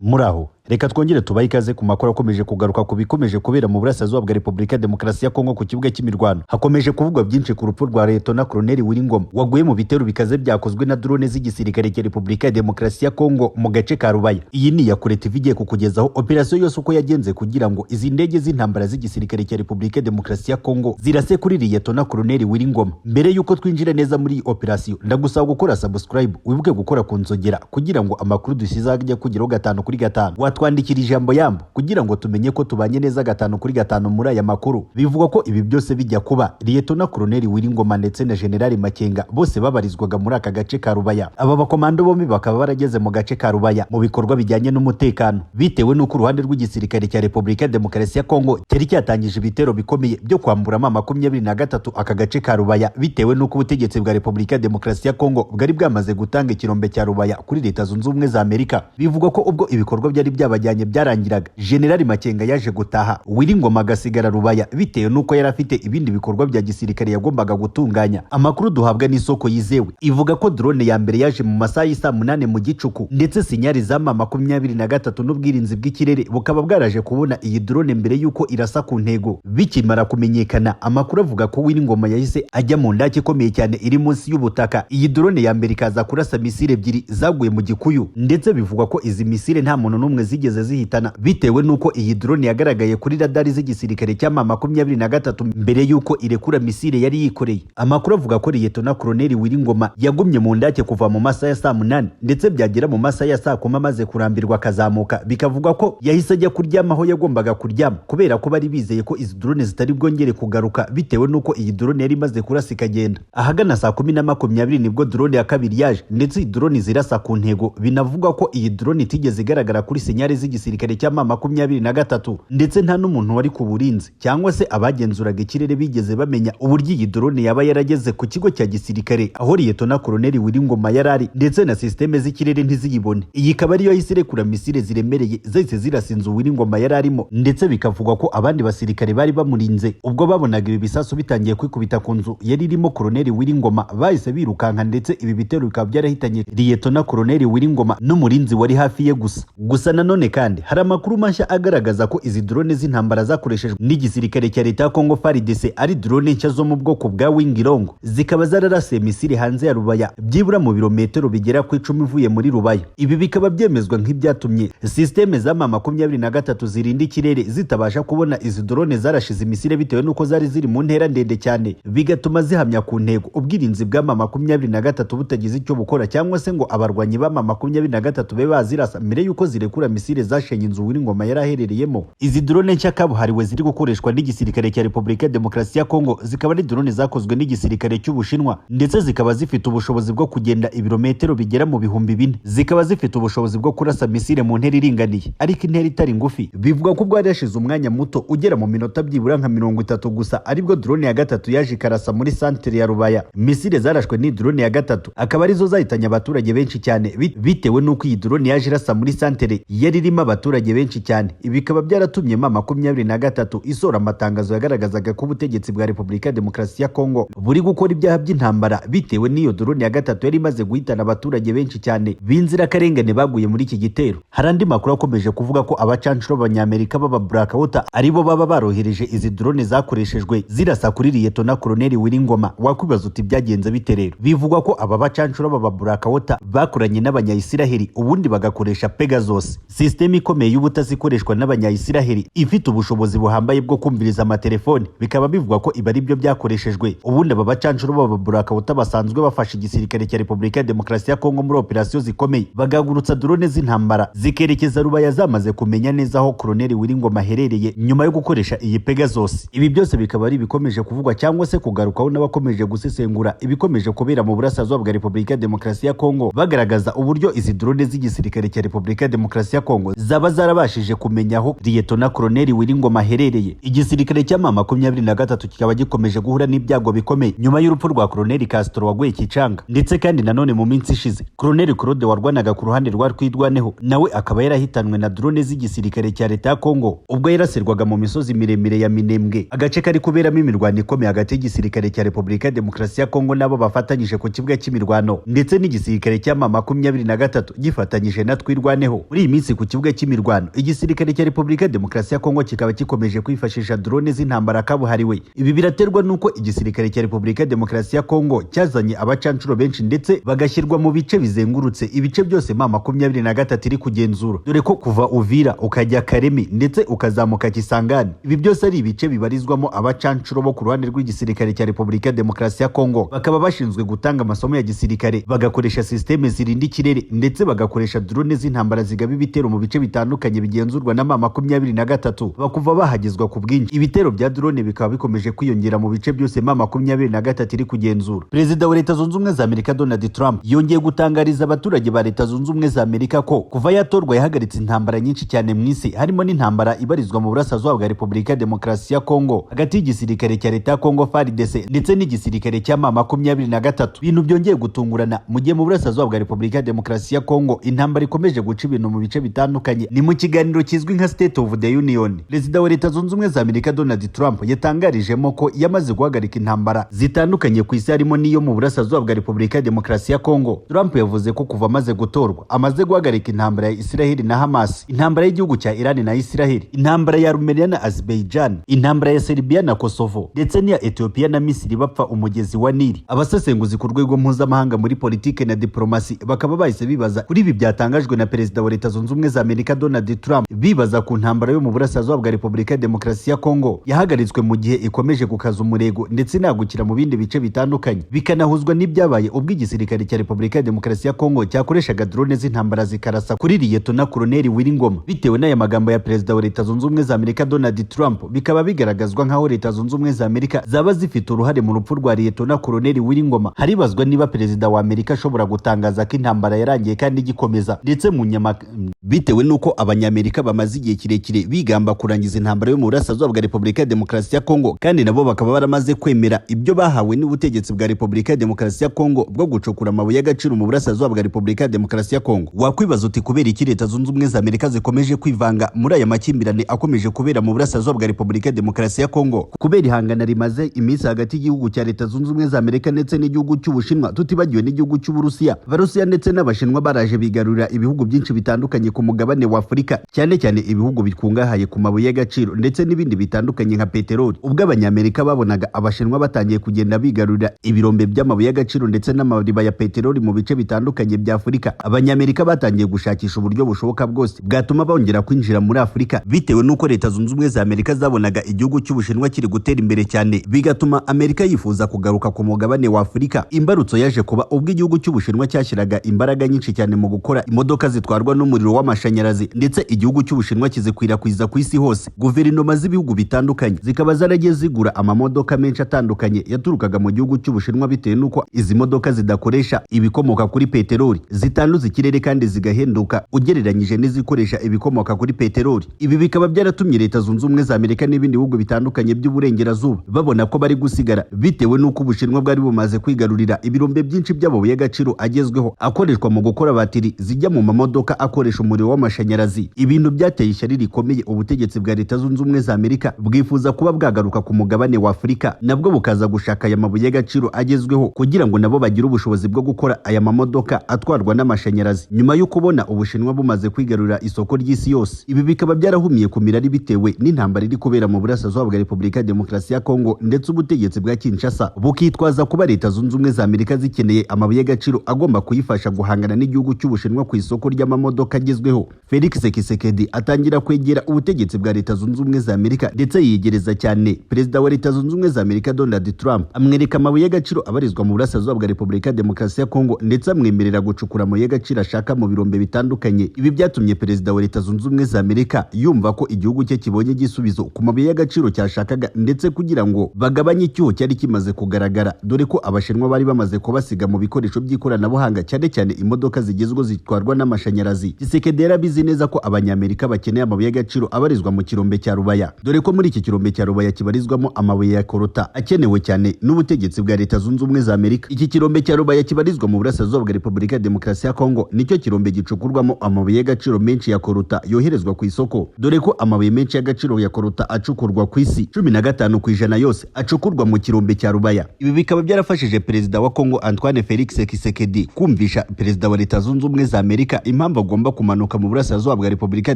Muraho, reka twongere tubahe ikaze ku makuru akomeje kugaruka ku bikomeje kubera mu burasirazuba bwa Repubulika ya Demokarasi ya Kongo ku kibuga cy'imirwano. Hakomeje kuvugwa byinshi ku rupfu rwa Liyetona Koloneli Willy Ngoma waguye mu bitero bikaze byakozwe na drone z'igisirikare cya Repubulika ya Demokarasi ya Kongo mu gace ka Rubaya. Iyi ni Iyakure TV igiye kukugezaho operasiyo yose uko yagenze kugira ngo izi ndege z'intambara z'igisirikare cya Repubulika ya Demokarasi ya Kongo zirase kuri Liyetona Koloneli Willy Ngoma. Mbere y'uko twinjira neza muri iyi operasiyo, ndagusaba gukora subscribe, wibuke gukora ku nzogera kugira ngo amakuru dusize ajye kugeraho 5 kuri 5. Watwandikira ijambo "yambo" kugira ngo tumenye ko tubanye neza 5 kuri 5 muri aya makuru. Bivugwa ko ibi byose bijya kuba, Liyetona Koloneli Willy Ngoma ndetse na Generali Makenga bose babarizwaga muri aka gace ka Rubaya. Aba bakomando bombi bakaba barageze mu gace ka Rubaya mu bikorwa bijyanye n'umutekano, bitewe n'uko uruhande rw'igisirikare cya Repubulika ya Demokarasi ya Kongo cyari cyatangije ibitero bikomeye byo kwambura M23 aka gace ka Rubaya, bitewe n'uko ubutegetsi bwa Repubulika ya Demokarasi ya Kongo bwari bwamaze gutanga ikirombe cya Rubaya kuri Leta Zunze Ubumwe za Amerika. Bivugwa ko ubwo ibikorwa byari byabajyanye byarangiraga, Generali Makenga yaje gutaha, Willy Ngoma agasigara Rubaya bitewe n'uko yari afite ibindi bikorwa bya gisirikare yagombaga gutunganya. Amakuru duhabwa n'isoko yizewe ivuga ko drone ya mbere yaje mu masaha y'isaa 8 mu gicuku, ndetse signal za M23 n'ubwirinzi bw'ikirere bukaba bwaraje kubona iyi drone mbere y'uko irasa ku ntego. Bikimara kumenyekana, amakuru avuga ko Willy Ngoma yahise ajya mu ndake ikomeye cyane iri munsi y'ubutaka. Iyi drone ya mbere ikaza kurasa misile ebyiri zaguye mu gikuyu, ndetse bivugwa ko izi misile nta muntu n'umwe zigeze zihitana, bitewe n'uko iyi drone yagaragaye kuri radari z'igisirikare cya M23 mbere y'uko irekura misile yari yikoreye. Amakuru avuga ko Liyetona Koloneli Willy Ngoma yagumye mu ndake kuva mu masaha ya saa 8, ndetse byagera mu masaha ya saa 10 amaze kurambirwa akazamuka. Bikavugwa ko yahise ajya kuryama aho yagombaga kuryama, kubera ko bari bizeye ko izi drone zitari bwongere kugaruka, bitewe n'uko iyi drone yari imaze kurasa ikagenda. Ahagana saa 10:20 nibwo drone ya kabiri yaje, ndetse iyi drone zirasa ku ntego. Binavugwa ko iyi drone itigeze igaragara kuri signal z'igisirikare cya M23, ndetse nta n'umuntu wari ku burinzi cyangwa se abagenzuraga ikirere bigeze bamenya uburyo iyi drone yaba yarageze ku kigo cya gisirikare aho Liyetona Koloneli Willy Ngoma yari ari, ndetse na système z'ikirere ntiziyibone. Iyi ikaba ariyo yahise irekura misile ziremereye zahise zirasa inzu Willy Ngoma yari arimo, ndetse bikavugwa ko abandi basirikare bari bamurinze, ubwo babonaga ibi bisasu bitangiye kwikubita ku nzu yari irimo Koloneli Willy Ngoma, bahise birukanka, ndetse ibi bitero bikaba byarahitanye Liyetona Koloneli Willy Ngoma n'umurinzi wari hafi ye gusa. Gusa nanone kandi hari amakuru mashya agaragaza ko izi drone z'intambara zakoreshejwe n'igisirikare cya leta ya Congo FARDC ari drone nshya zo mu bwoko bwa Wing Loong, zikaba zararasiye misile hanze ya Rubaya byibura mu birometero bigera ku 10 ivuye muri Rubaya. Ibi bikaba byemezwa nk'ibyatumye système za M23 zirinda ikirere zitabasha kubona izi drone zarashize misile, bitewe n'uko zari ziri mu ntera ndende cyane, bigatuma zihamya ku ntego, ubwirinzi bwa M23 butagize icyo bukora, cyangwa se ngo abarwanyi ba M23 babe bazirasa mbere y'uko zirekura misile zashenye inzu Willy Ngoma yari aherereyemo. Izi drone nshya kabuhariwe ziri gukoreshwa n'igisirikare cya Repubulika ya Demokarasi ya Kongo zikaba ari drone zakozwe n'igisirikare cy'Ubushinwa, ndetse zikaba zifite ubushobozi bwo kugenda ibirometero bigera mu 4000, zikaba zifite ubushobozi bwo kurasa misile mu ntera iringaniye ariko intera itari ngufi. Bivuga ko ubwo hari hashize umwanya muto ugera mu minota byibura nka 30 gusa, aribwo drone ya gatatu yaje ikarasa muri santere ya Rubaya. Misile zarashwe ni drone ya gatatu akaba arizo zahitanye abaturage benshi cyane, bitewe n'uko iyi drone yaje irasa muri santere yari irimo abaturage benshi cyane. Ibi bikaba byaratumye M23 isohora amatangazo yagaragazaga ko ubutegetsi bwa Repubulika ya Demokarasi ya Kongo buri gukora ibyaha by'intambara, bitewe n'iyo drone ya gatatu yari imaze guhitana abaturage benshi cyane b'inzirakarengane baguye muri iki gitero. Hari andi makuru akomeje kuvuga ko abacanshuro b'Abanyamerika b'aba Blackwater aribo baba barohereje izi drone zakoreshejwe zirasa kuri Liyetona Koloneli Willy Ngoma. Wakwibaza uti: "Byagenze bite rero?" Bivugwa ko aba bacanshuro b'aba Blackwater bakoranye n'Abanyayisiraheli, ubundi bagakoresha Pegasus, système ikomeye y'ubutasi ikoreshwa n'Abanyayisiraheli, ifite ubushobozi buhambaye bwo kumviriza amatelefoni. Bikaba bivugwa ko ibi ari byo byakoreshejwe. Ubundi aba bacanshuro b'aba Blackwater basanzwe bafasha igisirikare cya Repubulika ya Demokarasi ya Kongo muri operasiyo zikomeye, bagagurutsa drone z'intambara zikerekeza Rubaya zamaze kumenya neza aho Koloneli Willy Ngoma aherereye nyuma yo gukoresha iyi Pegasus. Ibi byose bikaba ari ibikomeje kuvugwa cyangwa se kugarukwaho n'abakomeje gusesengura ibikomeje kubera mu burasirazuba bwa Repubulika ya Demokarasi ya Kongo, bagaragaza uburyo izi drone z'igisirikare cya Repubulika ya Demokarasi ya Kongo zaba zarabashije kumenya aho Liyetona Koloneli Willy Ngoma aherereye. Igisirikare cya M23 kikaba gikomeje guhura n'ibyago bikomeye nyuma y'urupfu rwa Koloneli Castro waguye Kicanga, ndetse kandi nanone mu minsi ishize Koloneli Claude warwanaga ku ruhande rwa Twirwaneho nawe akaba yarahitanwe na drone z'igisirikare cya leta ya Kongo ubwo yarasirwaga mu misozi miremire ya Minembwe, agace kari kuberamo imirwano ikomeye hagati y'igisirikare cya Repubulika ya Demokarasi ya Kongo nabo bafatanyije ku kibuga cy'imirwano, ndetse n'igisirikare cya M23 gifatanyije na Twirwaneho. Muri iyi minsi ku kibuga cy'imirwano, igisirikare cya Repubulika ya Demokarasi ya Kongo kikaba gikomeje kwifashisha drone z'intambara kabuhariwe. Ibi biraterwa n'uko igisirikare cya Repubulika ya Demokarasi ya Kongo cyazanye abacancuro benshi ndetse bagashyirwa mu bice bizengurutse ibice byose M23 iri kugenzura, dore ko kuva Uvira ukajya Karemi ndetse ukazamuka Kisangani, ibi byose ari ibice bibarizwamo abacancuro bo ku ruhande rw'igisirikare cya Repubulika ya Demokarasi ya Kongo, bakaba bashinzwe gutanga amasomo ya gisirikare, bagakoresha systeme zirinda ikirere ndetse bagakoresha drone z'intambara zigaba ibitero mu bice bitandukanye bigenzurwa na M23, bakuva bahagezwa ku bwinshi. Ibitero bya drone bikaba bikomeje kwiyongera mu bice byose M23 iri kugenzura. Perezida wa Leta Zunze Ubumwe za Amerika Donald Trump yongeye gutangariza abaturage ba Leta Zunze Ubumwe za Amerika ko kuva yatorwa yahagaritse intambara nyinshi cyane mu isi, harimo n'intambara ibarizwa mu burasirazuba bwa Repubulika ya Demokarasi ya Kongo hagati y'igisirikare cya Leta ya Kongo FARDC ndetse n'igisirikare cya M23. Ibintu byongeye gutungurana mu gihe mu burasirazuba bwa Repubulika ya Demokarasi ya Kongo intambara ikomeje guca ibintu mu bice bitandukanye. Ni mu kiganiro kizwi nka State of the Union, Perezida wa Leta Zunze Ubumwe za Amerika Donald Trump yatangarijemo ko yamaze guhagarika intambara zitandukanye ku isi, harimo n'iyo mu burasirazuba bwa Repubulika ya Demokarasi ya Kongo. Trump yavuze ko kuva amaze gutorwa amaze guhagarika intambara ya Israel na Hamas, intambara y'igihugu cya Iran na Israel, intambara ya Armenia na Azerbaijan, intambara ya Serbia na Kosovo ndetse n'iya Ethiopia na Misiri bapfa umugezi wa Nili. Abasesenguzi ku rwego mpuzamahanga muri politike na diplomasi bakaba bahise bibaza kuri ibi byatangajwe na Perezida wa Leta Zunze Ubumwe za Amerika Donald Trump, bibaza ku ntambara yo mu burasirazuba bwa Repubulika ya Demokarasi ya Kongo yahagaritswe mu gihe ikomeje gukaza umurego ndetse inagukira mu bindi bice bitandukanye, bikanahuzwa n'ibyabaye ubwo igisirikare cya Repubulika ya Demokarasi ya Kongo cyakoreshaga drone z'intambara zikarasa kuri Liyetona Koloneli Willy Ngoma. Bitewe n'aya magambo ya Perezida wa Leta Zunze Ubumwe za Amerika Donald Trump, bikaba bigaragazwa nk'aho Leta Zunze Ubumwe za Amerika zaba zifite uruhare mu rupfu rwa Liyetona Koloneli Willy Ngoma. Haribazwa niba Perezida wa Amerika ashobora gutangaza ko intambara yarangiye kandi igikomeza, ndetse mu nyama bitewe n'uko Abanyamerika bamaze igihe kirekire bigamba kurangiza intambara yo mu burasirazuba bwa Repubulika ya Demokarasi ya Kongo, kandi nabo bakaba baramaze kwemera ibyo bahawe n'ubutegetsi bwa Repubulika ya Demokarasi ya Kongo bwo gucukura amabuye y'agaciro mu burasirazuba bwa Repubulika ya Demokarasi ya Kongo. Wakwibaza uti kubera iki Leta Zunze Ubumwe za Amerika zikomeje kwivanga muri aya makimbirane akomeje kubera mu burasirazuba bwa Repubulika ya Demokarasi ya Kongo? Kubera ihangana rimaze iminsi hagati y'igihugu cya Leta Zunze Ubumwe za Amerika ndetse n'igihugu cy'Ubushinwa, tutibagiwe n'igihugu cy'Uburusiya. Abarusiya ndetse n'Abashinwa baraje bigarurira ibihugu byinshi bitandukanye ku mugabane wa Afurika, cyane cyane ibihugu bikungahaye ku mabuye y'agaciro ndetse n'ibindi bitandukanye nka peteroli. Ubwo Abanyamerika babonaga Abashinwa batangiye kugenda bigarurira ibirombe by'amabuye y'agaciro ndetse n'amariba ya peteroli mu bice bitandukanye bya Afurika, Abanyamerika batangiye gushakisha uburyo bushoboka bwose bwatuma bongera kwinjira muri Afurika, bitewe n'uko Leta Zunze Ubumwe za Amerika zabonaga igihugu cy'Ubushinwa kiri gutera imbere cyane, bigatuma Amerika yifuza kugaruka ku mugabane wa Afurika. Imbarutso yaje kuba ubwo igihugu cy'Ubushinwa cyashyiraga imbaraga nyinshi cyane mu gukora imodoka zitwarwa n'umuriro w'amashanyarazi, ndetse igihugu cy'Ubushinwa kizikwirakwiza ku isi hose. Guverinoma z'ibihugu bitandukanye zikaba zaragiye zigura amamodoka menshi atandukanye yaturukaga mu gihugu cy'Ubushinwa, bitewe n'uko izi modoka zidakoresha ibikomoka kuri peteroli, zitanduza ikirere kandi zigahenduka ugereranyije n'izikoresha ibikomoka kuri peteroli. Ibi bikaba byaratumye Leta Zunze Ubumwe za Amerika n'ibindi bihugu bitandukanye by'uburengerazuba babona ko bari gusigara, bitewe n'uko Ubushinwa bwari bumaze kwigarurira ibirombe byinshi by'amabuye y'agaciro agezweho akoreshwa mu gukora batiri zijya mu mamodoka akoresha umuriro w'amashanyarazi. Ibintu byateye ishyari rikomeye ubutegetsi bwa Leta Zunze Ubumwe za Amerika, bwifuza kuba bwagaruka ku mugabane wa Afurika nabwo bukaza gushaka aya mabuye y'agaciro agezweho, kugira ngo nabo bagire ubushobozi bwo gukora aya mamodoka atwarwa n'amashanyarazi, nyuma yo kubona Ubushinwa bumaze kwigarurira isoko ry'isi yose. Ibi bikaba byarahumiye ku mirari bitewe n'intambara iri kubera mu burasirazuba bwa Repubulika ya Demokarasi ya Kongo, ndetse ubutegetsi bwa Kinshasa bukitwaza kuba Leta Zunze Ubumwe za Amerika zikeneye amabuye y'agaciro agomba kuyifasha guhangana n'igihugu cy'Ubushinwa ku isoko ry'amamodoka agezweho. Felix Tshisekedi atangira kwegera ubutegetsi bwa Leta Zunze Ubumwe za Amerika, ndetse yiyegereza cyane Perezida wa Leta Zunze Ubumwe za Amerika Donald Trump, amwereka amabuye y'agaciro abarizwa mu burasirazuba bwa Repubulika ya Demokarasi ya Kongo, ndetse amwemerera gucukura amabuye y'agaciro ashaka mu birombe bitandukanye. Ibi byatumye Perezida wa Leta Zunze Ubumwe za Amerika yumva ko igihugu cye kibonye igisubizo ku mabuye y'agaciro cyashakaga, ndetse kugira ngo bagabanye icyuho cyari kimaze kugaragara, dore ko Abashinwa bari bamaze kubasiga mu bikoresho by'ikoranabuhanga, cyane cyane imodoka zigezweho zitwarwa n'amashanyarazi. Tshisekedi yarabizi neza ko Abanyamerika bakeneye amabuye y'agaciro abarizwa mu kirombe cya Rubaya, dore ko muri iki kirombe cya Rubaya kibarizwamo amabuye ya korota akenewe cyane n'ubutegetsi bwa Leta Zunze Ubumwe za Amerika. Iki kirombe cya Rubaya kibarizwa mu burasirazuba bwa Repubulika ya Demokarasi ya Kongo nicyo kirombe gicukurwamo amabuye y'agaciro menshi ya korota yoherezwa ku isoko, dore ko amabuye menshi y'agaciro ya korota acukurwa ku isi, 15% yose acukurwa mu kirombe cya Rubaya. Ibi bikaba byarafashije Perezida wa Kongo Antoine Felix Tshisekedi kumvisha Perezida wa Leta Zunze Ubumwe za Amerika impamvu agomba kumanuka kumanuka mu burasirazuba bwa Repubulika ya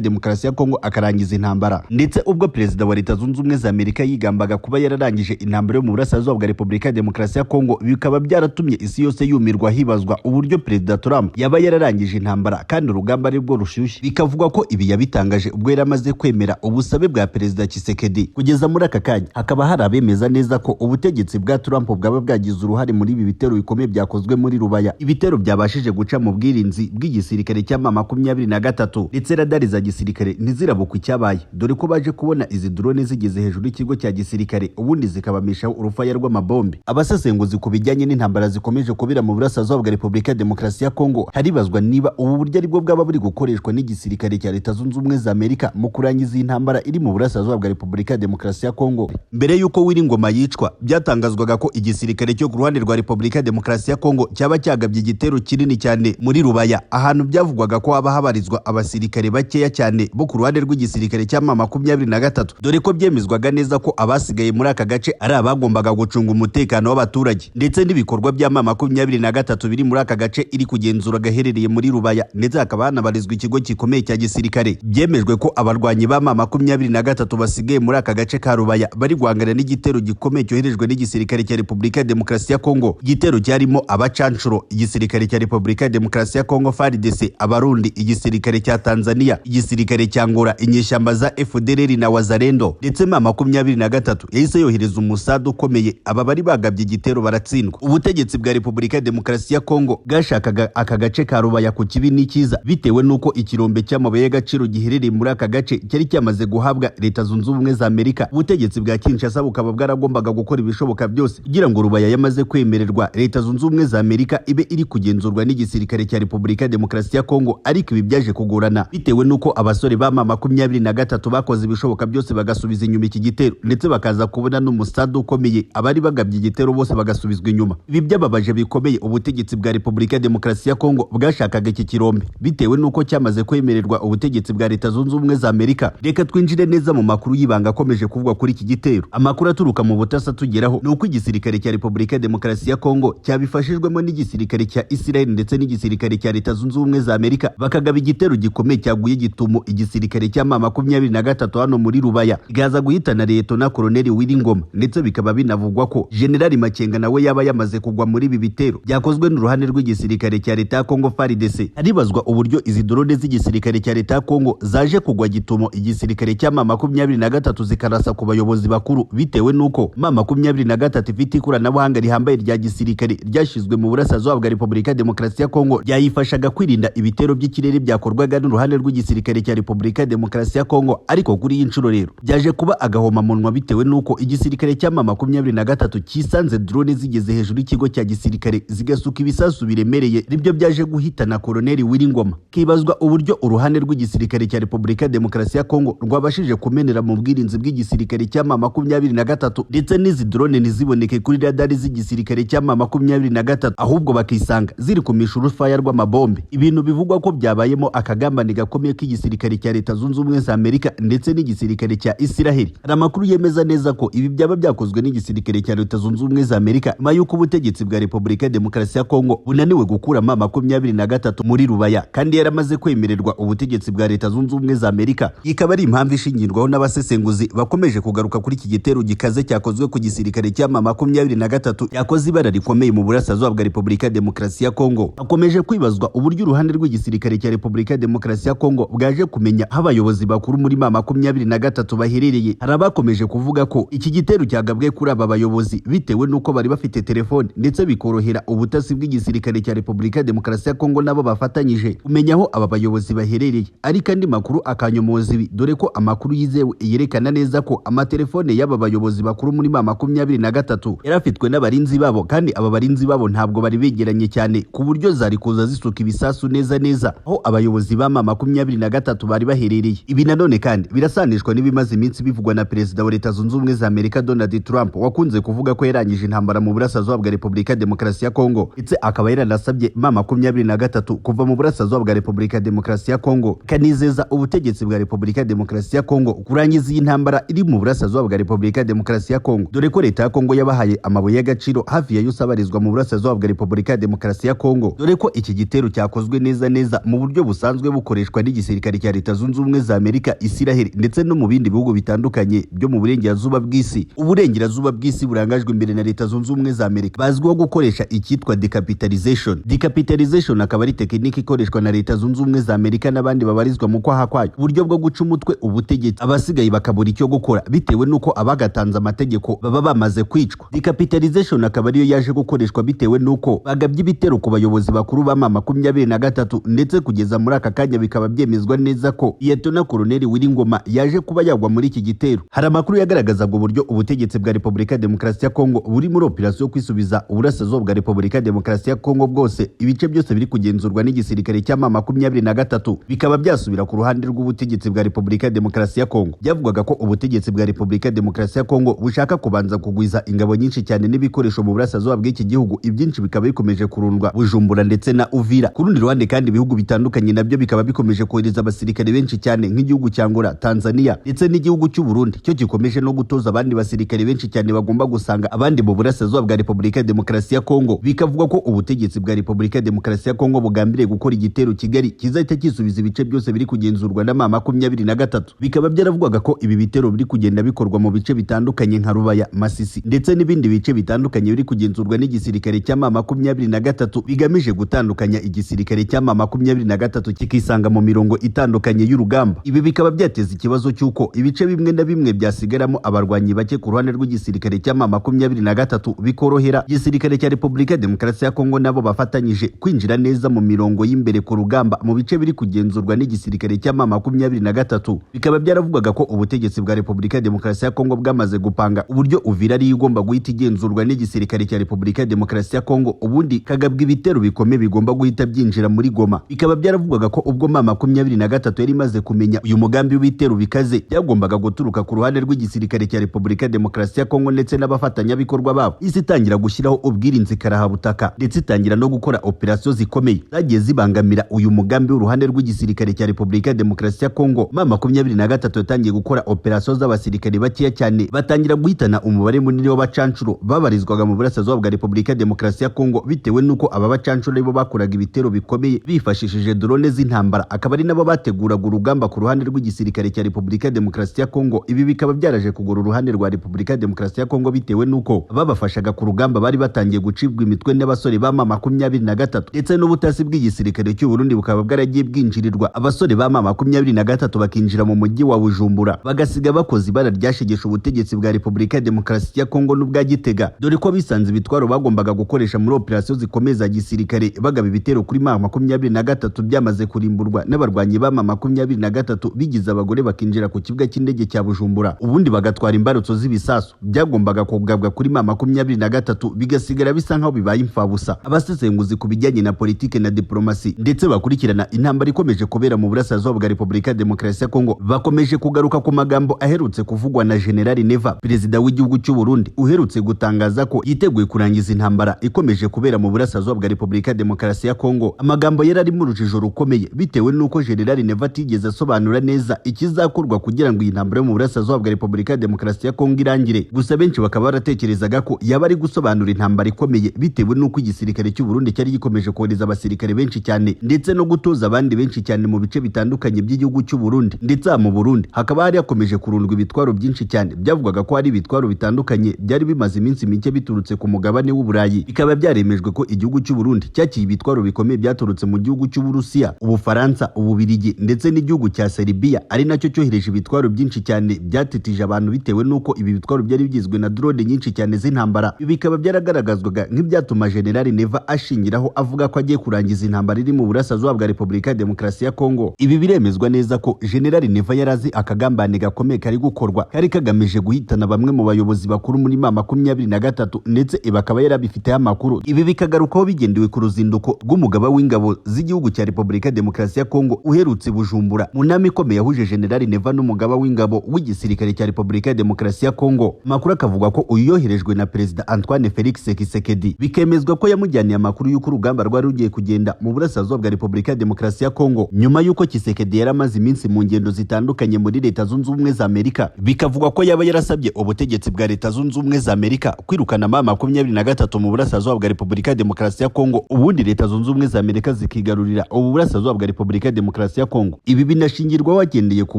Demokarasi ya Kongo akarangiza intambara. Ndetse ubwo perezida wa Leta Zunze Ubumwe za Amerika yigambaga kuba yararangije intambara yo mu burasirazuba bwa Repubulika ya Demokarasi ya Kongo, bikaba byaratumye isi yose yumirwa hibazwa uburyo perezida Trump yaba yararangije intambara kandi urugamba aribwo rushyushye. Bikavugwa ko ibi yabitangaje ubwo yari amaze kwemera ubusabe bwa perezida Tshisekedi. Kugeza muri aka kanya hakaba hari abemeza neza ko ubutegetsi bwa Trump bwaba bwagize uruhare muri ibi bitero bikomeye byakozwe muri Rubaya, ibitero byabashije guca mu bwirinzi bw'igisirikare cya M23, ndetse radari za gisirikare ntizirabukwa icyabaye, dore ko baje kubona izi drone zigeze hejuru y'ikigo cya gisirikare ubundi zikabamishaho urufaya rw'amabombe. Abasesenguzi ku bijyanye n'intambara zikomeje kubera mu burasirazuba bwa Repubulika ya Demokarasi ya Kongo haribazwa niba ubu buryo aribwo bwaba buri gukoreshwa n'igisirikare cya Leta Zunze Ubumwe za Amerika mu kurangiza iyi ntambara iri mu burasirazuba bwa Repubulika ya Demokarasi ya Kongo. Mbere y'uko Willy Ngoma yicwa, byatangazwaga ko igisirikare cyo ku ruhande rwa Repubulika ya Demokarasi ya Kongo cyaba cyagabye igitero kinini cyane muri Rubaya, ahantu byavugwaga ko haba habarizwa abasirikare bakeya cyane bo ku ruhande rw'igisirikare cya M23, dore ko byemezwaga neza ko abasigaye muri aka gace ari abagombaga gucunga umutekano w'abaturage ndetse n'ibikorwa bya M23 biri muri aka gace iri kugenzura gaherereye muri Rubaya, ndetse hakaba hanabarizwa ikigo gikomeye cya gisirikare. Byemejwe ko abarwanyi ba M23 basigaye muri aka gace ka Rubaya bari guhangana n'igitero gikomeye cyoherejwe n'igisirikare cya Repubulika ya Demokarasi ya Kongo, igitero cyarimo abacanshuro, igisirikare cya Repubulika ya Demokarasi ya Kongo FARDC, Abarundi, igisirikare cya Tanzania, igisirikare cya Angola, inyeshyamba za FDLR na Wazalendo, ndetse M23 yahise yohereza umusada ukomeye, aba bari bagabye igitero baratsindwa. Ubutegetsi bwa Repubulika ya Demokarasi ya Kongo bwashakaga aka gace ka Rubaya ku kibi n'ikiza, bitewe n'uko ikirombe cy'amabuye y'agaciro giherereye muri aka gace cyari cyamaze guhabwa Leta Zunze Ubumwe za Amerika. Ubutegetsi bwa Kinshasa bukaba bwaragombaga gukora ibishoboka byose kugira ngo Rubaya yamaze kwemererwa Leta Zunze Ubumwe za Amerika ibe iri kugenzurwa n'igisirikare cya Repubulika ya Demokarasi ya Kongo, ariko ibi byaje kugorana bitewe n'uko abasore ba M23 bakoze ibishoboka byose bagasubiza inyuma iki gitero, ndetse bakaza kubona n'umusada ukomeye, abari bagabye igitero bose bagasubizwa inyuma. Ibi byababaje bikomeye ubutegetsi bwa Repubulika ya Demokarasi ya Kongo bwashakaga iki kirombe bitewe n'uko cyamaze kwemererwa ubutegetsi bwa Leta Zunze Ubumwe za Amerika. Reka twinjire neza mu makuru y'ibanga akomeje kuvugwa kuri iki gitero. Amakuru aturuka mu butasi atugeraho ni uko igisirikare cya Repubulika ya Demokarasi ya Kongo cyabifashijwemo n'igisirikare cya Israel ndetse n'igisirikare cya Leta Zunze Ubumwe za Amerika, bakagaba igitero gikomeye cyaguye gitumo igisirikare cya M23 hano muri Rubaya, ikaza guhitana Liyetona Koloneli Willy Ngoma, ndetse bikaba binavugwa ko Generali Makenga nawe yaba yamaze kugwa muri ibi bitero byakozwe n'uruhande rw'igisirikare cya Leta ya Kongo FARDC. Haribazwa uburyo izi drone z'igisirikare cya Leta ya Kongo zaje kugwa gitumo igisirikare cya M23 zikarasa ku bayobozi bakuru, bitewe n'uko M23 ifite ikoranabuhanga rihambaye rya gisirikare ryashyizwe mu burasirazuba bwa Repubulika ya Demokarasi ya Kongo ryayifashaga kwirinda ibitero by'ikirere byakorwaga n'uruhande rw'igisirikare cya Repubulika ya Demokarasi ya Kongo. Ariko kuri iyi nshuro rero byaje kuba agahomamunwa bitewe n'uko igisirikare cya M23 cyisanze drone zigeze hejuru y'ikigo cya gisirikare zigasuka ibisasu biremereye, nibyo byaje guhitana Koloneli Willy Ngoma. Kibazwa uburyo uruhande rw'igisirikare cya Repubulika ya Demokarasi ya Kongo rwabashije kumenera mu bwirinzi bw'igisirikare cya M23, ndetse n'izi drone ntiziboneke kuri radari z'igisirikare cya M23, ahubwo bakisanga ziri kumisha urufaya rw'amabombe. Ibintu bivugwa ko byabayemo akagambane gakomeye k'igisirikare cya Leta Zunze Ubumwe za Amerika ndetse n'igisirikare cya Israel. Hari amakuru yemeza neza ko ibi byaba byakozwe n'igisirikare cya Leta Zunze Ubumwe za Amerika nyuma y'uko ubutegetsi bwa Repubulika ya Demokarasi ya Kongo bunaniwe gukura M23 muri Rubaya kandi yaramaze kwemererwa ubutegetsi bwa Leta Zunze Ubumwe za Amerika. Ikaba ari impamvu ishingirwaho n'abasesenguzi bakomeje kugaruka kuri iki gitero gikaze cyakozwe ku gisirikare cya M23 yakoze ibara rikomeye mu burasirazuba bwa Repubulika ya Demokarasi ya Kongo. Hakomeje kwibazwa uburyo uruhande rw'igisirikare cya Repubulika ya Demokarasi ya Kongo bwaje kumenya aho abayobozi bakuru muri M23 baherereye. Hari abakomeje kuvuga ko iki gitero cyagabwe kuri aba bayobozi bitewe n'uko bari bafite telefone, ndetse bikorohera ubutasi bw'igisirikare cya Repubulika ya Demokarasi ya Kongo nabo bafatanyije kumenya aho aba bayobozi baherereye. Ariko andi makuru akanyomoza ibi, dore ko amakuru yizewe yerekana neza ko amatelefone y'aba bayobozi bakuru muri M23 yari afitwe n'abarinzi babo, kandi aba barinzi babo ntabwo bari begeranye cyane ku buryo zari kuza zisuka ibisasu neza neza aho abayobozi ba M23 bari baherereye. Ibi nanone kandi birasanishwa n'ibimaze iminsi bivugwa na Perezida wa Leta Zunze Ubumwe za Amerika Donald Trump, wakunze kuvuga ko yarangije intambara mu burasirazuba bwa Repubulika ya Demokarasi ya Kongo, ndetse akaba yaranasabye M23 kuva mu burasirazuba bwa Repubulika ya Demokarasi ya Kongo, kanizeza ubutegetsi bwa Repubulika ya Demokarasi ya Kongo kurangiza iyi ntambara iri mu burasirazuba bwa Repubulika ya Demokarasi ya Kongo, dore ko Leta ya Kongo yabahaye amabuye y'agaciro hafi ya yose abarizwa mu burasirazuba bwa Repubulika ya Demokarasi ya Kongo, dore ko iki gitero cyakozwe neza neza mu buryo busa busanzwe bukoreshwa n'igisirikare cya Leta Zunze Ubumwe za Amerika, Isiraheli ndetse no mu bindi bihugu bitandukanye byo mu burengerazuba bw'isi. Uburengerazuba bw'isi burangajwe imbere na Leta Zunze Ubumwe za Amerika bazwiho gukoresha icyitwa decapitalization. Decapitalization akaba ari tekinike ikoreshwa na Leta Zunze Ubumwe za Amerika n'abandi babarizwa mu kwaha kwayo, uburyo bwo guca umutwe ubutegetsi, abasigaye bakabura icyo gukora bitewe n'uko abagatanze amategeko baba bamaze kwicwa. Decapitalization akaba ariyo yaje gukoreshwa bitewe n'uko bagabye ibitero ku bayobozi bakuru ba M23, ndetse kugeza muri aka kanya bikaba byemezwa neza ko Liyetona Koloneli Willy Ngoma yaje kuba yagwa muri iki gitero. Hari amakuru yagaragazaga uburyo ubutegetsi bwa Repubulika Demokarasi ya Kongo buri muri operasiyo yo kwisubiza uburasirazuba bwa Repubulika Demokarasi ya Kongo bwose, ibice byose biri kugenzurwa n'igisirikare cya M23 bikaba byasubira ku ruhande rw'ubutegetsi bwa Repubulika Demokarasi ya Kongo. Byavugwaga ko ubutegetsi bwa Repubulika Demokarasi ya Kongo bushaka kubanza kugwiza ingabo nyinshi cyane n'ibikoresho mu burasirazuba bw'iki gihugu, ibyinshi bikaba bikomeje kurundwa Bujumbura ndetse na Uvira. Ku rundi ruhande kandi ibihugu bitandukanye nabyo bikaba bikomeje kohereza abasirikare benshi cyane nk'igihugu cya Angola, Tanzania ndetse n'igihugu cy'u Burundi cyo gikomeje no gutoza abandi basirikare benshi cyane bagomba gusanga abandi mu burasirazuba bwa Repubulika Demokarasi ya Kongo. Bikavuga ko ubutegetsi bwa Repubulika Demokarasi ya Kongo bugambiriye gukora igitero Kigali kizahita kisubiza ibice byose biri kugenzurwa na M23. Bikaba byaravugwaga ko ibi bitero biri kugenda bikorwa mu bice bitandukanye nka Rubaya, Masisi ndetse n'ibindi bice bitandukanye biri kugenzurwa n'igisirikare cya M23, bigamije gutandukanya igisirikare cya M23 kikisanga mu mirongo itandukanye y'urugamba. Ibi bikaba byateza ikibazo cy'uko ibice bimwe na bimwe byasigaramo abarwanyi bake ku ruhande rw'igisirikare cya M23, bikorohera igisirikare cya Repubulika Demokarasi ya Kongo nabo bafatanyije kwinjira neza mu mirongo y'imbere ku rugamba mu bice biri kugenzurwa n'igisirikare cya M23. Bikaba byaravugwaga ko ubutegetsi bwa Repubulika Demokarasi ya Kongo bwamaze gupanga uburyo Uvira ari igomba guhita igenzurwa n'igisirikare cya Repubulika Demokarasi ya Kongo, ubundi kagabwa ibitero bikomeye bigomba guhita byinjira muri Goma. Bikaba byaravugwaga ko ubwo M23 yari imaze kumenya uyu mugambi w'ibitero bikaze byagombaga guturuka ku ruhande rw'igisirikare cya Repubulika Demokarasi ya Kongo ndetse n'abafatanyabikorwa babo, isi itangira gushyiraho ubwirinzi karahabutaka ndetse itangira no gukora operasiyo zikomeye zagiye zibangamira uyu mugambi w'uruhande rw'igisirikare cya Repubulika Demokarasi ya Kongo. M23 yatangiye gukora operasiyo z'abasirikare bakeya cyane, batangira guhitana umubare munini w'abacancuro babarizwaga mu burasirazuba bwa Repubulika Demokarasi ya Kongo, bitewe n'uko aba bacancuro aribo bakoraga ibitero bikomeye bifashishije drone z'intambara, akaba ari nabo bateguraga urugamba ku ruhande rw'igisirikare cya Repubulika Demokarasi ya Kongo. Ibi bikaba byaraje kugura uruhande rwa Repubulika Demokarasi ya Kongo bitewe n'uko babafashaga ku rugamba bari batangiye gucibwa imitwe n'abasore ba M23, ndetse n'ubutasi bw'igisirikare cy'u Burundi bukaba bwaragiye bwinjirirwa abasore ba M23 bakinjira mu mujyi wa Bujumbura bagasiga bakoze ibara ryashegesha ubutegetsi bwa Repubulika Demokarasi ya Kongo n'ubwa Gitega, dore ko bisanze ibitwaro bagombaga gukoresha muri operasiyo zikomeye za gisirikare bagaba ibitero kuri M23 byamaze kurimburwa n'abarwanyi ba M23 bigize abagore bakinjira ku kibuga cy'indege cya Bujumbura, ubundi bagatwara imbarutso z'ibisasu byagombaga kugabwa kuri M23 bigasigara bisa nkaho bibaye imfabusa. Abasesenguzi ku bijyanye na politike na diplomasi ndetse bakurikirana intambara ikomeje kubera mu burasirazuba bwa Repubulika Demokarasi ya Kongo bakomeje kugaruka ku magambo aherutse kuvugwa na General Neva, perezida w'igihugu cy'u Burundi, uherutse gutangaza ko yiteguye kurangiza intambara ikomeje kubera mu burasirazuba bwa Repubulika Demokarasi ya Kongo. Amagambo yari ari mu rujijo rukomeye bitewe n'uko General Neva atigeze asobanura neza ikizakorwa kugira ngo iyi ntambara yo mu burasirazuba bwa Repubulika Demokarasi ya Kongo irangire. Gusa benshi bakaba baratekerezaga ko yaba ari gusobanura intambara ikomeye bitewe n'uko igisirikare cy'u Burundi cyari gikomeje kohereza abasirikare benshi cyane ndetse no gutoza abandi benshi cyane mu bice bitandukanye by'igihugu cy'u Burundi, ndetse mu Burundi hakaba hari hakomeje kurundwa ibitwaro byinshi cyane byavugwaga ko hari ibitwaro bitandukanye byari bimaze iminsi mike biturutse ku mugabane w'Uburayi. Bikaba byaremejwe ko igihugu cy'u Burundi cyakiye ibitwaro bikomeye byaturutse mu gihugu cy'u Burusiya, Ubufaransa, Ububirigi ndetse n'igihugu cya Serbia, ari nacyo cyohereje ibitwaro byinshi cyane byatetije abantu bitewe n'uko ibi bitwaro byari bigizwe na drone nyinshi cyane z'intambara. Ibi bikaba byaragaragazwaga nk'ibyatuma General Neva ashingiraho avuga ko agiye kurangiza intambara iri mu burasirazuba bwa Repubulika Demokarasi ya Kongo. Ibi biremezwa neza ko General Neva yarazi akagambane gakomeye kari gukorwa kari kagamije guhitana bamwe mu bayobozi bakuru muri M23, ndetse bakaba yarabifiteho amakuru. Ibi bikagarukaho bigendewe ku ruzinduko rw'umugaba w'ingabo z'igihugu cya Repubulika Demokarasi ya Kongo uherutse Bujumbura mu nama ikomeye yahuje General Neva n'umugaba w'ingabo w'igisirikare cya Repubulika Demokarasi ya Kongo. Amakuru akavuga ko uyu yoherejwe na Perezida Antoine Felix Tshisekedi, bikemezwa ko yamujyaniye amakuru y'uko urugamba rwari rugiye kugenda mu burasirazuba bwa Repubulika Demokarasi ya Kongo, nyuma y'uko Tshisekedi yari amaze iminsi mu ngendo zitandukanye muri Leta Zunze Ubumwe za Amerika. Bikavugwa ko yaba yarasabye ubutegetsi bwa Leta Zunze Ubumwe za Amerika kwirukana M23 mu burasirazuba bwa Repubulika Demokarasi ya Kongo, ubundi Leta Zunze Ubumwe za Amerika zikigarurira ubu burasirazuba bwa Repubulika ya Demokarasi ya Kongo. Ibi binashingirwa hagendeye ku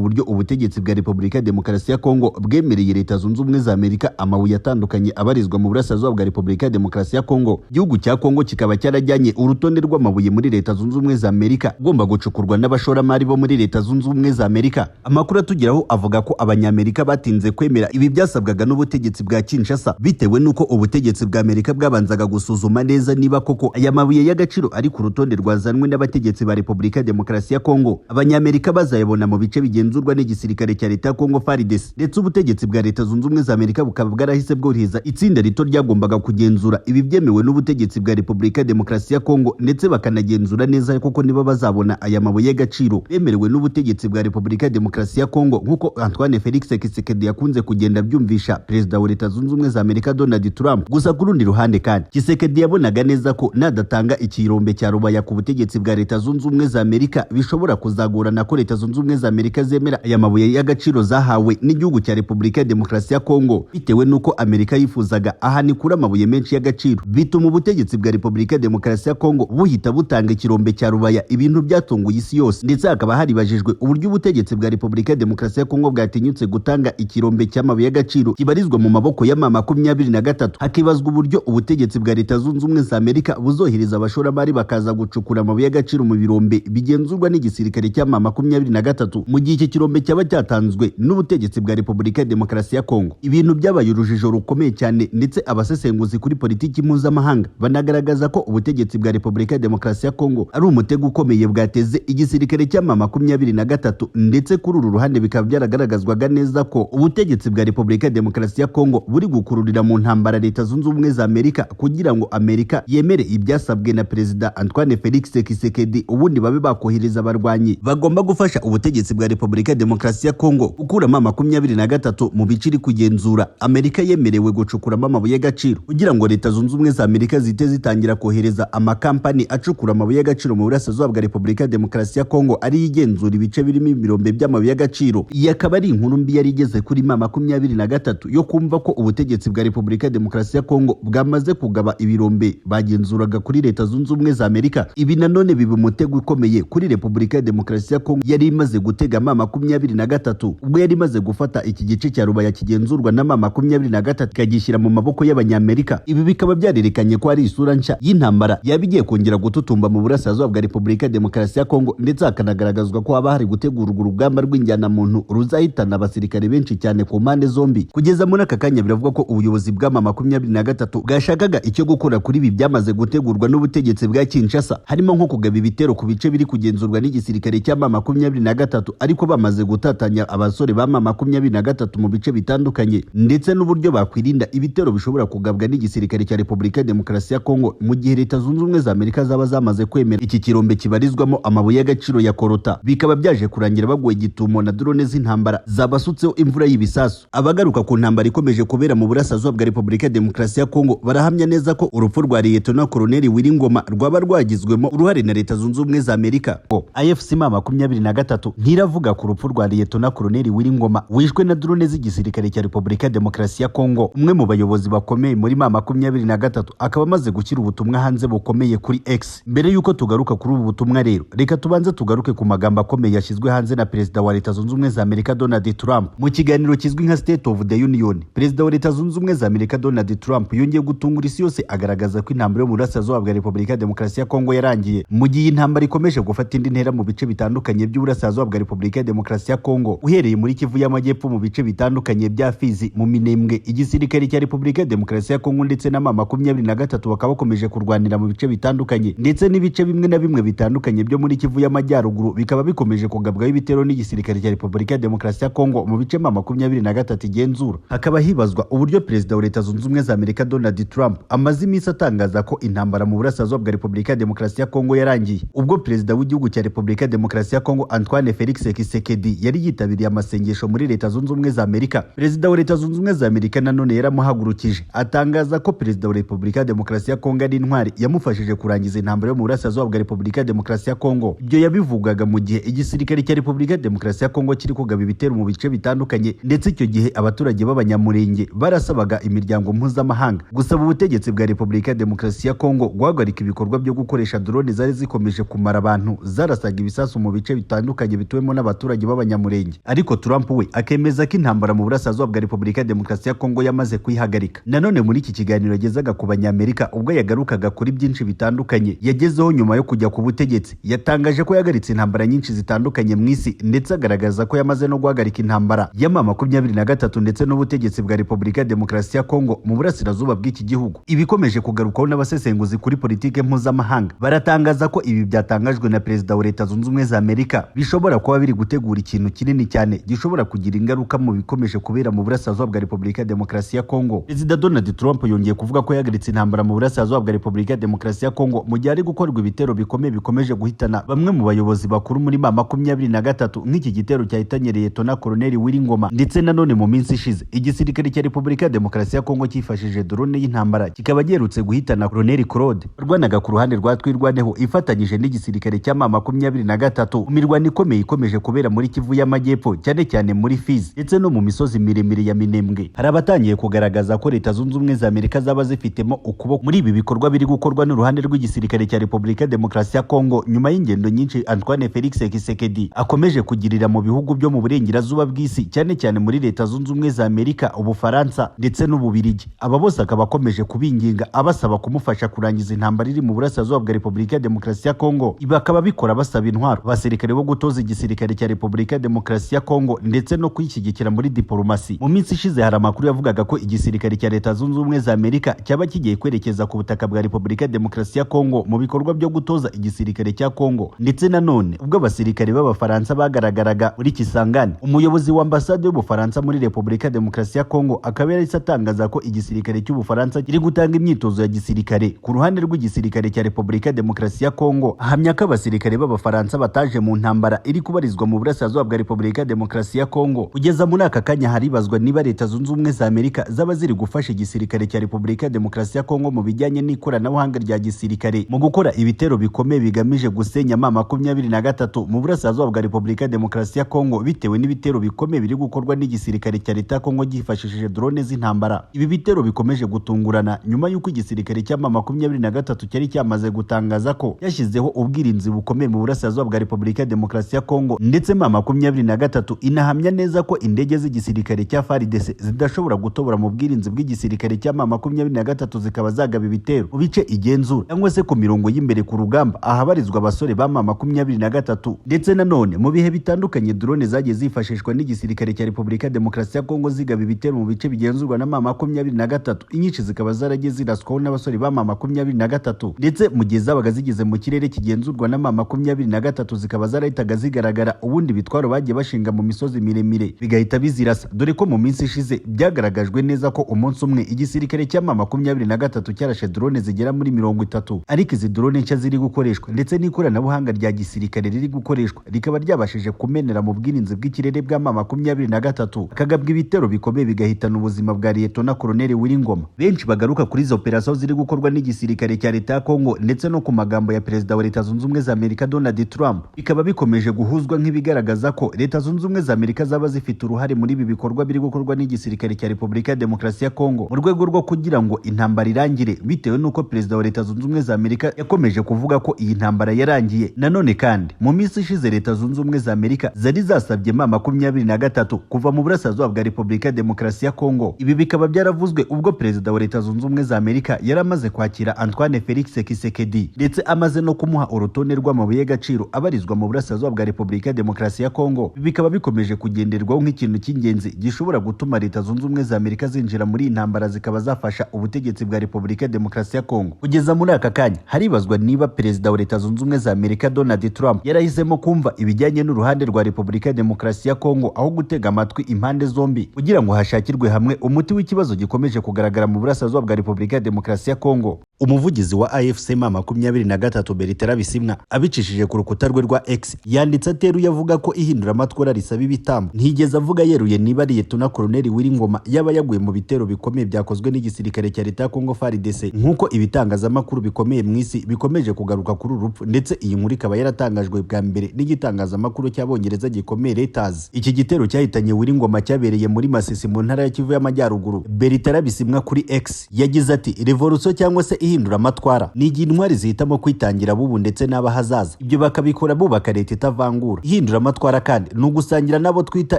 buryo ubutegetsi bwa Repubulika ya Demokarasi ya Kongo bwemereye Leta Zunze Ubumwe za Amerika amabuye atandukanye abarizwa mu burasirazuba bwa Repubulika ya Demokarasi ya Kongo. Igihugu cya Kongo kikaba cyarajyanye urutonde rw'amabuye muri Leta Zunze Ubumwe za Amerika ugomba gucukurwa n'abashoramari bo muri Leta Zunze Ubumwe za Amerika. Amakuru atugeraho avuga ko Abanyamerika batinze kwemera ibi byasabwaga n'ubutegetsi bwa Kinshasa, bitewe n'uko ubutegetsi bwa Amerika bwabanzaga gusuzuma neza niba koko aya mabuye y'agaciro ari ku rutonde rwazanwe n'abategetsi ba Repubulika ya Demokarasi ya Kongo Abanyamerika bazayabona mu bice bigenzurwa n'igisirikare cya Leta ya Kongo FARDC. Ndetse ubutegetsi bwa Leta Zunze Ubumwe za Amerika bukaba bwarahise bwohereza itsinda rito ryagombaga kugenzura ibi byemewe n'ubutegetsi bwa Repubulika ya Demokarasi ya Kongo, ndetse bakanagenzura neza koko niba bazabona aya mabuye y'agaciro bemerewe n'ubutegetsi bwa Repubulika ya Demokarasi ya Kongo, nk'uko Antoine Felix Tshisekedi yakunze kugenda abyumvisha Perezida wa Leta Zunze Ubumwe za Amerika Donald Trump. Gusa ku rundi ruhande kandi, Tshisekedi yabonaga neza ko nadatanga ikirombe cya Rubaya ku butegetsi bwa Leta Zunze Ubumwe za Amerika, bishobora kuzagorana ko Leta Zunze Ubumwe za Amerika zemera aya mabuye y'agaciro zahawe n'igihugu cya Repubulika ya Demokarasi ya Kongo, bitewe n'uko Amerika yifuzaga ahanikura amabuye menshi y'agaciro. Bituma ubutegetsi bwa Repubulika ya Demokarasi ya Kongo buhita butanga ikirombe cya Rubaya, ibintu byatunguye isi yose. Ndetse hakaba haribajijwe uburyo ubutegetsi bwa Repubulika ya Demokarasi ya Kongo bwatinyutse gutanga ikirombe cy'amabuye y'agaciro kibarizwa mu maboko ya M23, hakibazwa uburyo ubutegetsi bwa Leta Zunze Ubumwe za Amerika buzohereza abashoramari bakaza gucukura amabuye y'agaciro mu birombe bigenzurwa n'igisirikare cya M23, mu gihe iki kirombe cyaba cyatanzwe n'ubutegetsi bwa Repubulika ya Demokarasi ya Kongo. Ibintu byabaye urujijo rukomeye cyane, ndetse abasesenguzi kuri politiki mpuzamahanga banagaragaza ko ubutegetsi bwa Repubulika ya Demokarasi ya Kongo ari umutego ukomeye bwateze igisirikare cya M23. Ndetse kuri uru ruhande bikaba byaragaragazwaga neza ko ubutegetsi bwa Repubulika ya Demokarasi ya Kongo buri gukururira mu ntambara Leta Zunze Ubumwe za Amerika, kugira ngo Amerika yemere ibyasabwe na Perezida Antoine Felix Tshisekedi, ubundi babe bakohereza abarwanyi bagomba gufasha ubutegetsi bwa Repubulika ya Demokarasi ya Kongo gukuramo 23 mu bice iri kugenzura. Amerika yemerewe gucukuramo amabuye y'agaciro, kugira ngo Leta Zunze Ubumwe za Amerika zite zitangira kohereza amakampani acukura amabuye y'agaciro mu burasirazuba bwa Repubulika ya Demokarasi ya Kongo ari igenzura ibice birimo ibirombe by'amabuye y'agaciro. Iyi akaba ari inkuru mbi yari igeze kuri M23 yo kumva ko ubutegetsi bwa Repubulika ya Demokarasi ya Kongo bwamaze kugaba ibirombe bagenzuraga kuri Leta Zunze Ubumwe za Amerika. Ibi nanone biba umutego ukomeye kuri Repubulika ya Demokarasi ya Kongo yari imaze gutega M23, ubwo yari imaze gufata iki gice cya Rubaya kigenzurwa na M23 ikagishyira mu maboko y'Abanyamerika. Ibi bikaba byarerekanye ko ari isura nshya y'intambara yaba igiye kongera gututumba mu burasirazuba bwa Repubulika ya Demokarasi ya Kongo, ndetse hakanagaragazwa ko haba hari gutegurwa urugamba rw'injyanamuntu ruzahitana abasirikare benshi cyane ku mpande zombi. Kugeza muri aka kanya biravuga ko ubuyobozi bwa M23 bwashakaga icyo gukora kuri ibi byamaze gutegurwa n'ubutegetsi bwa Kinshasa, harimo nko kugaba ibitero ku bice biri kugenzurwa n'igisirikare cya M23, ariko bamaze gutatanya abasore ba M23 mu bice bitandukanye, ndetse n'uburyo bakwirinda ibitero bishobora kugabwa n'igisirikare cya Repubulika ya Demokarasi ya Kongo mu gihe Leta Zunze Ubumwe za Amerika zaba zamaze kwemera iki kirombe kibarizwamo amabuye y'agaciro ya Korota. Bikaba byaje kurangira baguye gitumo na drone z'intambara zabasutseho imvura y'ibisasu. Abagaruka ku ntambara ikomeje kubera mu burasirazuba bwa Repubulika ya Demokarasi ya Kongo barahamya neza ko urupfu rwa Liyetona Koloneli Willy Ngoma rwaba rwagizwemo uruhare na Leta Zunze Ubumwe za Amerika. AFC M23 ntiravuga ku rupfu rwa Liyetona Koloneli Willy Ngoma wishwe na drone z'igisirikare cya Repubulika ya Demokarasi ya Kongo. Umwe mu bayobozi bakomeye muri M23 akaba amaze gushyira ubutumwa hanze bukomeye kuri X. Mbere yuko tugaruka kuri ubu butumwa rero, reka tubanze tugaruke ku magambo akomeye yashyizwe hanze na Perezida wa Leta Zunze Ubumwe za Amerika Donald Trump mu kiganiro kizwi nka State of the Union. Perezida wa Leta Zunze Ubumwe za Amerika Donald Trump yongeye gutungura isi yose agaragaza ko intambara yo mu burasirazuba bwa Repubulika ya Demokarasi ya Kongo yarangiye, mu gihe intambara ikomeje gufata indi ntera mu bice bitandukanye by'uburasirazuba bwa Repubulika ya Demokarasi ya Kongo, uhereye muri Kivu y'Amajyepfo mu bice bitandukanye bya Fizi, mu Minembwe. Igisirikare cya Repubulika ya Demokarasi ya Kongo ndetse na M23 bakaba bakomeje kurwanira mu bice bitandukanye, ndetse n'ibice bimwe na bimwe bitandukanye byo muri Kivu y'Amajyaruguru bikaba bikomeje kugabwaho ibitero n'igisirikare cya Repubulika ya Demokarasi ya Kongo mu bice M23 igenzura. Hakaba hibazwa uburyo Perezida wa Leta Zunze Ubumwe za Amerika Donald Trump amaze iminsi atangaza ko intambara mu burasirazuba bwa Repubulika ya Demokarasi ya Kongo yarangiye, ubwo Perezida w'igihugu cya Repubulika ya Demokarasi ya Kongo Antoine Felix Tshisekedi yari yitabiriye amasengesho muri Leta Zunze Ubumwe za Amerika. Perezida wa Leta Zunze Ubumwe za Amerika nanone yaramuhagurukije atangaza ko Perezida wa Repubulika ya Demokarasi ya Kongo ari intwari yamufashije kurangiza intambara yo mu burasirazuba bwa Repubulika ya Demokarasi ya Kongo. Ibyo yabivugaga mu gihe igisirikare cya Repubulika ya Demokarasi ya Kongo kiri kugaba ibitero mu bice bitandukanye, ndetse icyo gihe abaturage b'Abanyamurenge barasabaga imiryango mpuzamahanga gusaba ubutegetsi bwa Repubulika ya Demokarasi ya Kongo guhagarika ibikorwa byo gukoresha drone zari zikomeje kumara abantu, zarasaga ibisasu mu bice bitandukanye bituwemo n'abaturage b'Abanyamurenge. Ariko Trump we akemeza ko intambara mu burasirazuba bwa Repubulika ya Demokarasi ya Kongo yamaze kuyihagarika. Nanone muri iki kiganiro yagezaga ku Banyamerika, ubwo yagarukaga kuri byinshi bitandukanye yagezeho nyuma yo kujya ku butegetsi, yatangaje ko yahagaritse intambara nyinshi zitandukanye mu isi, ndetse agaragaza ko yamaze no guhagarika intambara ya M23 ndetse n'ubutegetsi bwa Repubulika ya Demokarasi ya Kongo mu burasirazuba bw'iki gihugu. Ibikomeje kugarukwaho n'abasesenguzi kuri politike mpuzamahanga baratangaza ko ibi byatangajwe na Perezida wa Leta Zunze Ubumwe za Amerika bishobora kuba biri gutegura ikintu kinini cyane gishobora kugira ingaruka mu bikomeje kubera mu burasirazuba bwa Repubulika ya Demokarasi ya Kongo. Perezida Donald Trump yongeye kuvuga ko yahagaritse intambara mu burasirazuba bwa Repubulika ya Demokarasi ya Kongo mu gihe ari gukorwa ibitero bikomeye bikomeje guhitana bamwe mu bayobozi bakuru muri M23, nk'iki gitero cyahitanye Liyetona Koloneli Willy Ngoma. Ndetse nanone mu minsi ishize igisirikare cya Repubulika ya Demokarasi ya Kongo cyifashishije drone y'intambara kikaba giherutse guhitana Koloneli Claude warwanaga ku ruhande rwa Twirwaneho ifatanyije n'igisirikare cya M23 mu mirwano ikomeye ikomeje kubera muri Kivu y'Amajyepfo, cyane cyane muri Fizi ndetse no mu misozi miremire ya Minembwe. Hari abatangiye kugaragaza ko Leta Zunze Ubumwe za Amerika zaba zifitemo ukuboko muri ibi bikorwa biri gukorwa n'uruhande rw'igisirikare cya Repubulika ya Demokarasi ya Kongo, nyuma y'ingendo nyinshi Antoine Felix Tshisekedi akomeje kugirira mu bihugu byo mu burengerazuba bw'isi, cyane cyane muri Leta Zunze Ubumwe za Amerika, Ubufaransa ndetse n'Ububirigi. Aba bose akaba akomeje kubinginga abasaba kumufasha kurangiza intambara iri mu burasirazuba bwa Repubulika ya Demokarasi ya Kongo. Ibi bakaba bikora basaba intwaro, abasirikare bo gutoza igisirikare cya Repubulika ya Demokarasi ya Kongo ndetse no kuyishyigikira muri diplomasi. Mu minsi ishize hari amakuru yavugaga ko igisirikare cya Leta Zunze Ubumwe za Amerika cyaba kigiye kwerekeza ku butaka bwa Repubulika ya Demokarasi ya Kongo mu bikorwa byo gutoza igisirikare cya Kongo. Ndetse nanone ubwo abasirikare b'Abafaransa bagaragaraga muri Kisangani, umuyobozi wa ambasade y'Ubufaransa muri Repubulika ya Demokarasi ya Kongo akaba yarahise atangaza ko igisirikare cy'Ubufaransa kiri gutanga imyitozo ya gisirikare ku ruhande rw'igisirikare cya Repubulika ya Demokarasi ya Kongo, ahamya ko abasirikare b'Abafaransa bataje mu ntambara iri kubarizwa mu burasirazuba bwa Repubulika ya Demokarasi ya Kongo. Kugeza muri aka kanya haribazwa niba Leta Zunze Ubumwe za Amerika zaba ziri gufasha igisirikare cya Repubulika ya Demokarasi ya Kongo mu bijyanye n'ikoranabuhanga rya gisirikare mu gukora ibitero bikomeye bigamije gusenya M23 mu burasirazuba bwa Repubulika ya Demokarasi ya Kongo, bitewe n'ibitero bikomeye biri gukorwa n'igisirikare cya Leta ya Kongo gifashishije drone z'intambara. Ibi bitero bikomeje gutungurana nyuma y'uko igisirikare cya M23 cyari cyamaze gutangaza ko yashyizeho ubwirinzi bukomeye mu burasirazuba bwa Repubulika ya Demokarasi ya Kongo, ndetse M23 inahamya neza ko indege z'igisirikare cya FARDC zidashobora gutobora mu bwirinzi bw'igisirikare cya M23 zikaba zagaba ibitero mu bice igenzura cyangwa se ku mirongo y'imbere ku rugamba ahabarizwa abasore ba M23. Ndetse nanone mu bihe bitandukanye drone zagiye zifashishwa n'igisirikare cya Repubulika ya Demokarasi ya Kongo zigaba ibitero mu bice bigenzurwa na M23, inyinshi zikaba zaragiye ziraswaho n'abasore ba M23, ndetse mu gihe zabaga zigeze mu kirere kigenzurwa na M23 zikaba zarahitaga zigaragara, ubundi bitwaro bagiye bashinga mu misozi miremire bigahita bizirasa. Dore ko mu minsi ishize byagaragajwe neza ko umunsi umwe igisirikare cya M23 cyarashe drone zigera muri 30, ariko izi drone nshya ziri gukoreshwa ndetse n'ikoranabuhanga rya gisirikare riri gukoreshwa rikaba ryabashije kumenera mu bwirinzi bw'ikirere bwa M23, akagabwa ibitero bikomeye bigahitana ubuzima bwa Liyetona Koloneli Willy Ngoma. Benshi bagaruka kuri izo operasiyo ziri gukorwa n'igisirikare cya Leta ya Kongo ndetse no ku magambo ya Perezida wa Leta Zunze Ubumwe za Amerika Donald Trump, bikaba bikomeje guhuzwa nk'ibigaragaza ko Leta Zunze Ubumwe za Amerika zaba zifite uruhare muri ibi bikorwa biri gukorwa n'igisirikare cya Repubulika ya Demokarasi ya Kongo mu rwego rwo kugira ngo intambara irangire, bitewe n'uko Perezida wa Leta Zunze Ubumwe za Amerika yakomeje kuvuga ko iyi ntambara yarangiye. Nanone kandi mu minsi ishize Leta Zunze Ubumwe za Amerika zari zasabye M23 kuva mu burasirazuba bwa Repubulika ya Demokarasi ya Kongo. Ibi bikaba byaravuzwe ubwo Perezida wa Leta Zunze Ubumwe za Amerika yari amaze kwakira Antoine Felix Tshisekedi ndetse amaze no kumuha urutonde rw'amabuye y'agaciro abarizwa mu burasirazuba bwa Repubulika ya Demokarasi ya Kongo. Ibi bikaba bikomeje kugenderwaho nk'ikintu cy'ingenzi gishobora gutuma Leta Zunze Ubumwe za Amerika zinjira muri iyi ntambara zikaba zafasha ubutegetsi bwa Repubulika ya Demokarasi ya Kongo. Kugeza muri aka kanya haribazwa niba Perezida wa Leta Zunze Ubumwe za Amerika Donald Trump yarahisemo kumva ibijyanye n'uruhande rwa Repubulika ya Demokarasi ya Kongo aho gutega amatwi impande zombi kugira ngo hashakirwe hamwe umuti w'ikibazo gikomeje kugaragara mu burasirazuba bwa Repubulika ya Demokarasi ya Kongo. Umuvugizi wa AFC M23 Bertrand Bisimwa abicishije ku rukuta rwe rwa X yanditse ateruye avuga ko ihinduramatwara risaba ibitambo. Ntiyigeze avuga yeruye niba Liyetona Koloneli Willy Ngoma yaba yaguye mu bitero bikomeye byakozwe n'igisirikare cya Leta ya Kongo FARDC, nk'uko ibitangazamakuru bikomeye mu isi bikomeje kugaruka kuri uru rupfu, ndetse iyi nkuru ikaba yaratangajwe bwa mbere n'igitangazamakuru cy'Abongereza gikomeye Reuters. Iki gitero cyahitanye Willy Ngoma cyabereye muri Masisi mu ntara ya Kivu y'Amajyaruguru. Bertrand Bisimwa kuri X yagize ati: "Revolution cyangwa se ihinduramatwara ni igihe intwari zihitamo kwitangira bubu ndetse n'abahazaza. Ibyo bakabikora bubaka leta itavangura, ihinduramatwara, kandi ni ugusangira n'abo twita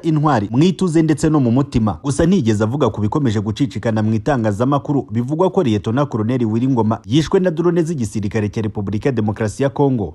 intwari mu ituze ndetse no mu mutima. Gusa ntigeze avuga ku bikomeje gucicikana mu itangazamakuru bivugwa ko Liyetona Koloneli Willy Ngoma yishwe na drone z'igisirikare cya Repubulika ya Demokarasi ya Kongo.